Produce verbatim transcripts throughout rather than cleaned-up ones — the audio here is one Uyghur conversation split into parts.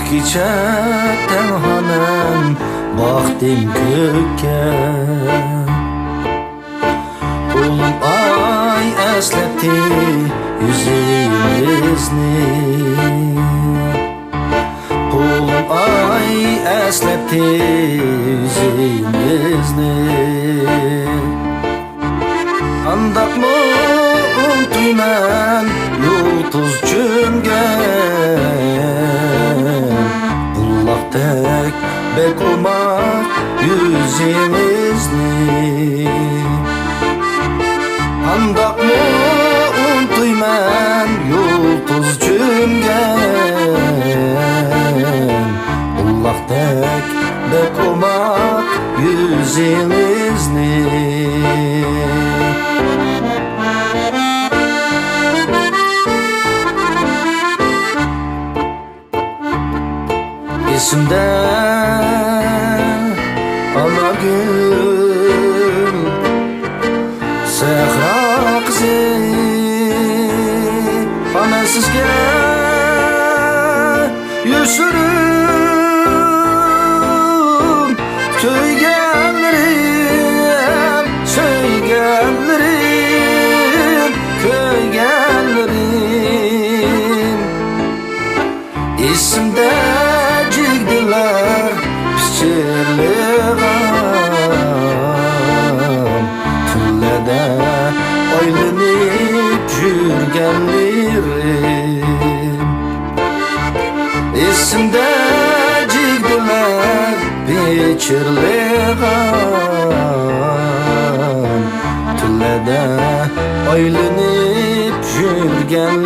كېچە تەنھا مەن باقتىم كۆككە. تولۇن ئاي ئەسلەتتى يۈزىمىزنى. تولۇن ئاي ئەسلەتتى يۈزىمىزنى. قانداقمۇ ئۇنتۇيمەن يۇلتۇز چۆمگەن بۇلاقتەك بەك ئوماق يۈزىڭىزنى. قانداقمۇ ئۇنتۇيمەن يۇلتۇز چۆمگەن بۇلاقتەك بەك ئوماق يۈزىڭىزنى. ئېسىمدە ئانارگۈل، سەھرا قىزى، ئانا سىزگە يوشۇرۇن كۆيگەنلىرىم، سۆيگەنلىرىم، كۆيگەنلىرىم. ئېسىمدە جىگدىلەر پىچىرلىغان، تۈنلەردە ئايلىنىپ يۈرگەنلىرىم. ئېسىمدە جىگدىلەر پىچىرلىغان، تۈنلەردە ئايلىنىپ يۈرگەنلىرىم.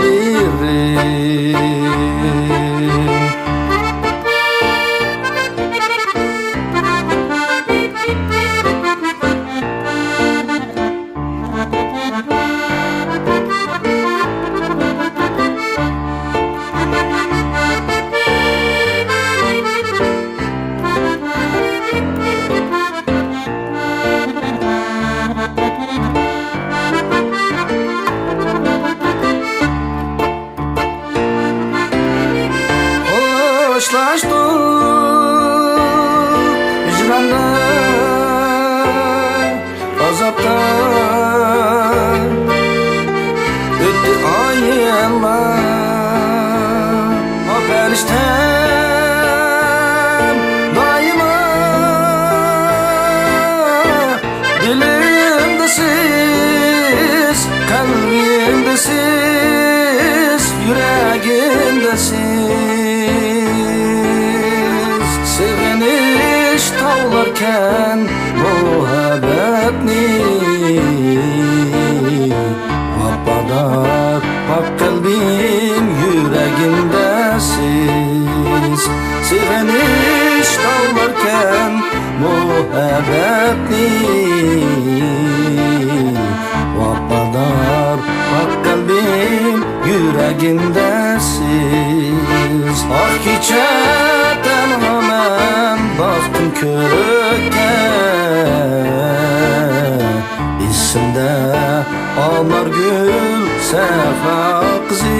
خوشلاشتۇق ھىجراندا، ئازابتا ئۆتتى ئايلار. ئا پەرىشتەم دائىما دىلىمدا سىز، قەلبىمدە سىز، يۈرەگىمدە سىز. سېغىنىش تاۋلاركەن مۇھەببەتنى ۋاپادار پاك قەلبىم، يۈرەگىمدە سىز. سېغىنىش تاۋلاركەن مۇھەببەتنى ۋاپادار پاك قەلبىم، يۈرەگىمدە سىز. ئاھ كېچە تەنھا مەن باقتىم كۆككە. ئېسىمدە ئانارگۈل، سەھرا قىزى.